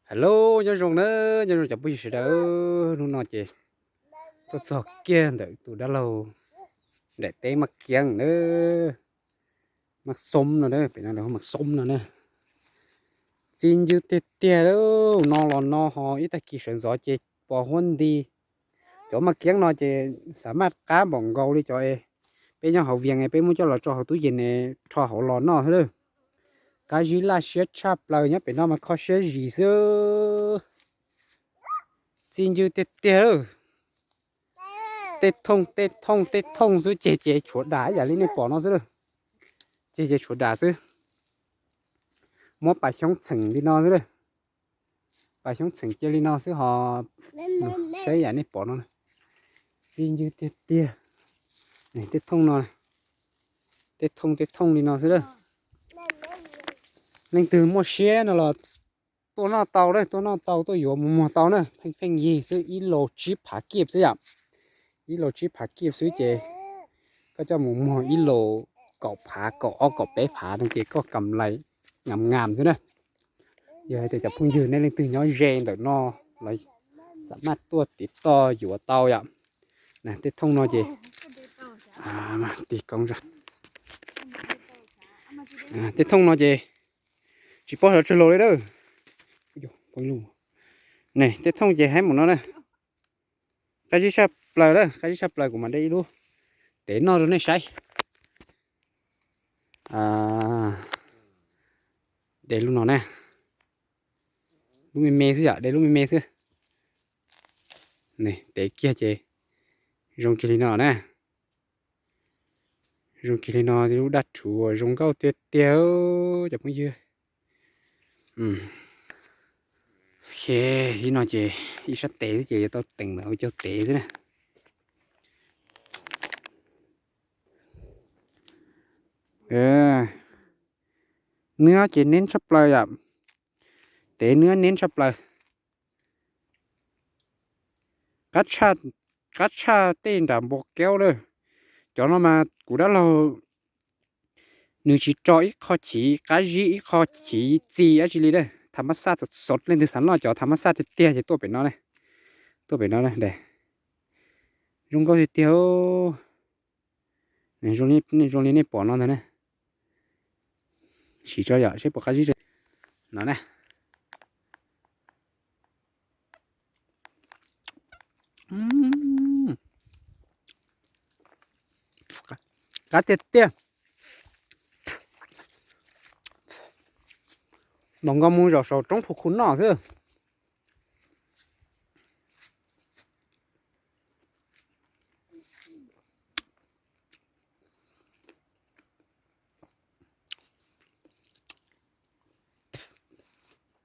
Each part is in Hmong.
Hello, nyob zoo na, nyob zoo cov phooj ywg sawv daws. Hnub no ces tuaj txog kiag ntawm tus dab laug daim teb maj kiab na, maj xoob no, pem no lawv hu maj xoob no na. Txi ncw tiag tiag, no los no ho ib tag kis sawv ntxov ces pos huab nti. Cov maj kiab no ces xav maj qab npaum nkaus li cov peb nyob hauv Vias es peb muab coj los tso hauv tub yees es rho hauv los noj xwb lawm. Qab zib laj siab tshaj plaws, nyob pem no mas kho siab zis xwb. Txi ncw tiag tiag lawm. Tej thooj tej thooj tej thooj xwb, ceg ces tshuav dam ib yam li nej pom no xwb lawm. Ceg ces tshuav dam xwb. Muab pas xyoob txheem li no xwb lawm. Pas xyoob txheem cia li no xwb ho, saib yam nej pom no. Txi ncw tiag tiag. Tej thooj no, tej thooj tej thooj li no xwb lawm. Leej twg muaj siab no los tuaj noj tau, tuaj noj tau, tuaj yuav mus muag tau na, pheej pheej yig xwb, ib laus tsib phav kib xwb yom. Ib laus tsib phav kib xwb ces koj coj mus muag ib laus kaum phav, kaum ob, kaum peb phav no ces koj kam lais ngam ngam xwb na. Yog hais tias cov phooj ywg nej leej twg nyob ze ntawm no los xam maj tuaj tiv toj yuav tau yom. Tej thooj no ces, tig koob, tej thooj no ces tsis paub xyov tsawg laus li a. Ne tej thooj ces haib mus no na. Qab zib tshaj plaws a, qab zib tshaj plaws, kuv mam de ib lub tev noj rau nej saib. De lub no na. Lub me me xwb yom, de lub me me xwb. Tev kiag ces zoo kiag li no na. Zoo kiag li no, lub daj rhuv zoo nkauj tiag tiag cov phooj ywg. Ib no ces ib sab tes xwb ces yuav tau teem ntawm ua cov tev xwb na. Nws ces neb tshaj plaws yom. Tev nws neb tshaj plaws. Qab tshaj tej nram npua kaub lawm. Cov no mas kuv dab laug nws tsis tso ib qho chiv qab zib ib qho chiv txi dab tsi li a. Tham mab xaj xov, leej twg xav noj cov tham mab xaj tiag tiag ces tuaj pem no, tuaj pem no. Zoo nkauj tiag tiag. Zoo li nej pom no ntag na. Sim tso yom, seb puas qab zib no na. Qab tiag tiag. Npaum nkaus mus zaum saum roob phu khu noj xwb.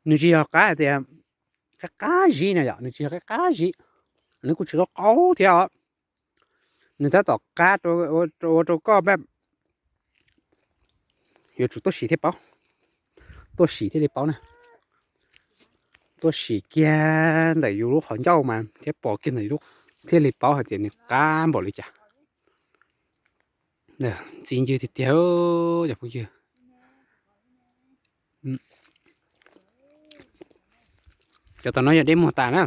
Nws tsis yog qab hais tias qab qab zib no yom, nws tsis yog qab qab zib, nws kuj tsis qaub qaub thiab os. Nws tab tom qab ua rau koj yuav tsum tuaj sim thiaj paub, tuaj sim thiaj li paub na. Tuaj sim kiag ntawm yus lub qhov ncauj mas thiab pom kiag ntawm yus lub, thiaj li paub hais tias nws qab npaum li cas. Txi ncw tiag tiag cov phooj ywg. Cov tom no yog dej muag tas na,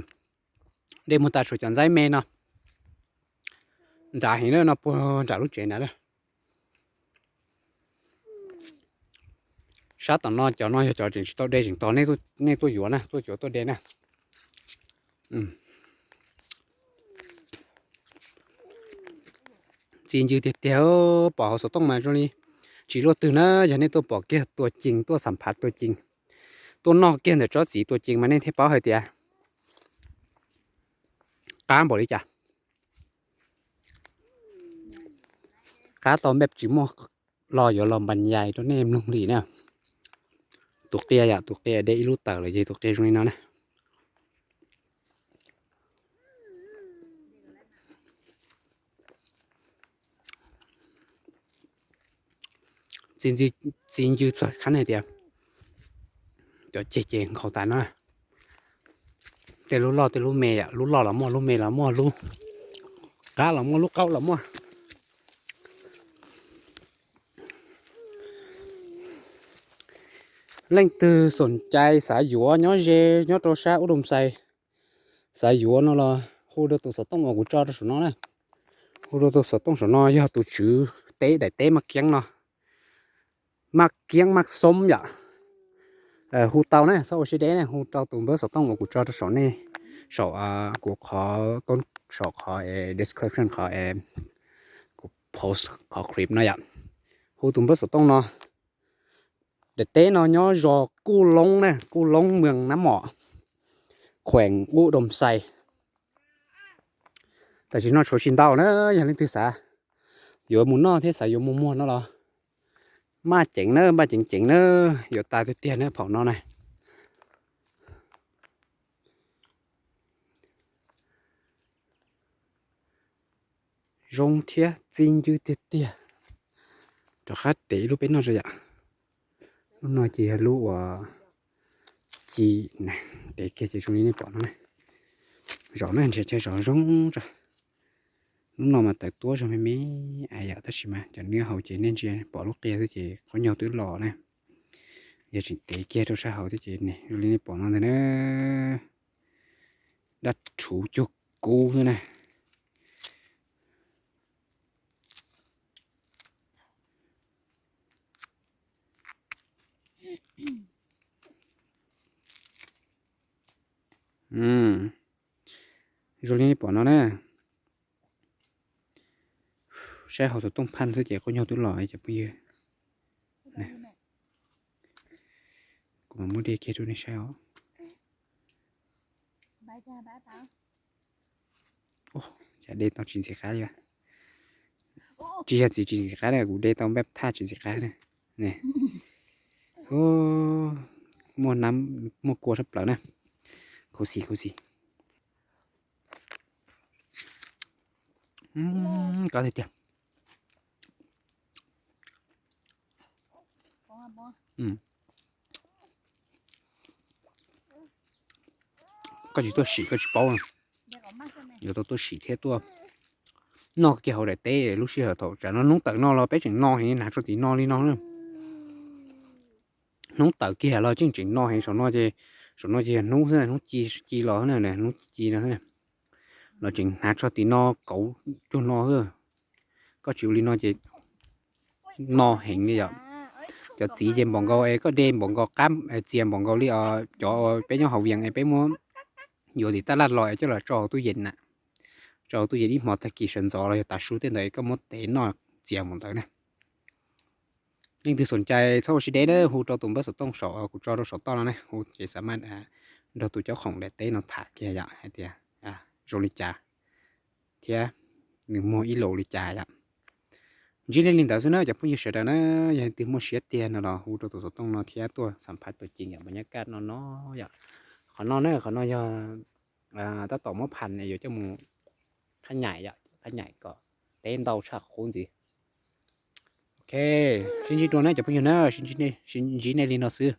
dej muag tas tshuav cov ntxaib me no nrad heev na, no puag nram lub tsev nrad. Sab tom no cov no yog cov tseem tsis tau de tseem tos nej tuaj yuav na, tuaj yuav tuaj de na. Txi ncw tiag tiag, pom hauv xov tooj mas zoo li tsis luaj twg na, yog nej tuaj pom kiag tua cees, tuaj xam phav tua cees, tuaj noj kiag ntawm tsob txiv tua cees mas nej thiaj paub hais tias qab npaum li cas. Qab tau npej tsis muaj lo yuav los npas yais rau nej mloog li na. Tus qia yom, tus qia de ib lub tawm los ces tus qia zoo li no na. Txi ncw txog qhab ne tias cov ceg ces nkhaus tas no. Tej lub loj tej lub me yom, lub loj los muaj, lub me los muaj, lub qab los muaj, lub qaub los muaj. Leej twg xoom cai xav yuav nyob ze nyob rau sab ub Doo Xais, xav yuav no los hu rau tus xov tooj uas kuv tso rau saum no na. Hu rau tus xov tooj saum no yog tus tswv teb daim teb maj kiab no, maj kiab maj xoob yom. Hu tau na, txhob ua siab deb na, hu rau tus npawb xov tooj uas kuv tso rau saum nej, saum kuv qhov, saum qhov description qhov, kuv post qhov clip no yom. Hu tus npawb xov tooj no. Daim teb no nyob zos Kuj Loob na, Kuj Loob, moos Nab Mom, khueem ub Doo Xais. Tam sim no tshuav tsis ntau na, yog leej twg xav yuav mus noj thiab xav yuav mus muag no los maj ceev na, maj ceev ceev na, yuav tas tiag tiag na phaum no na. Zoo thiab txi ncw tiag tiag. Rov qab tev ib lub peb noj tso yom. Lub no ces yog lub uas ci, tev kiag ces zoo li nej pom no na. Zom na, nrhiav chaw zom zoo tso. Lub no mas tawv tuab zog me me, yam tab sis mas cov nws hauv ces nej ntsia pom lub qia xwb ces qaub ncaug twb los na. Yog tseem tev kiag rau sab hauv thiab ces zoo li nej pom no ntag na. Dab rhuv cuag kub xwb na. Zoo li nej pom no na. Saib hauv xov tooj phaj xwb ces qaub ncaug twb los cov phooj ywg. Kuv mam muab de kiag rau nej saib os. Cas de tau tsis ntxim qab li. Tsis yog txiv tsis ntxim qab na, kuv de tau npaj thaj tsis ntxim qab na. Muaj nab muaj kua sab plaws na. Khuv xim khuv xim. Kov tiag tiag. Koj tsis tuaj sim koj tsis paub. Yuav tau tuaj sim thiab tuaj noj kiag hauv daim teb lub sij hawm thaum tsam no hnub tawm no los peb tseem no heev, hnav tso tim no li no na. Hnub tawm kiag los tseem tseem no heev, saum no ces, saum no ces yog hnub xwb, hnub ci ci los xwb na, hnub ci ci no xwb na. Los tseem hnav tso tim no kauv cuag no xwb. Koj tsis ua li no ces no heev li yom. Cov txiv ces npaum nkaus es koj de npaum nkaus qab, txias npaum nkaus li os, cov peb nyob hauv Vias es peb muab yuav tim taj laj los es coj los tso hauv tub yees na. Tso hauv tub yees ib hmo tag kis sawv ntxov los yog tav su tej ntawd es koj muab tev noj txias npaum ntawd na. Leej twg xoom cai txhob ua siab deb na, hu rau tus npawb xov tooj saum kuv tso rau saum toj no ne, hu ces xav mas nrog tus cob khoom daim teb no tham kiag yom, hais tias zoo li cas thiab nws muag ib los li cas yom. Ntsib nej li ntawd xwb na cov phooj ywg sawv daws na, yog leej twg muaj siab tiag no los hu rau tus xov tooj no thiab tuaj xam phaj tuaj ceev yom, mas nyob kaj no no yom. Qhov no na, qhov no yog tab tom muab phaj es yuav coj mus phaj nyaim yom, phaj nyaim kom teb ntau tshaj qub ntxiv. Ok, sib ntsib dua na cov phooj ywg na, sib ntsib nej li no xwb.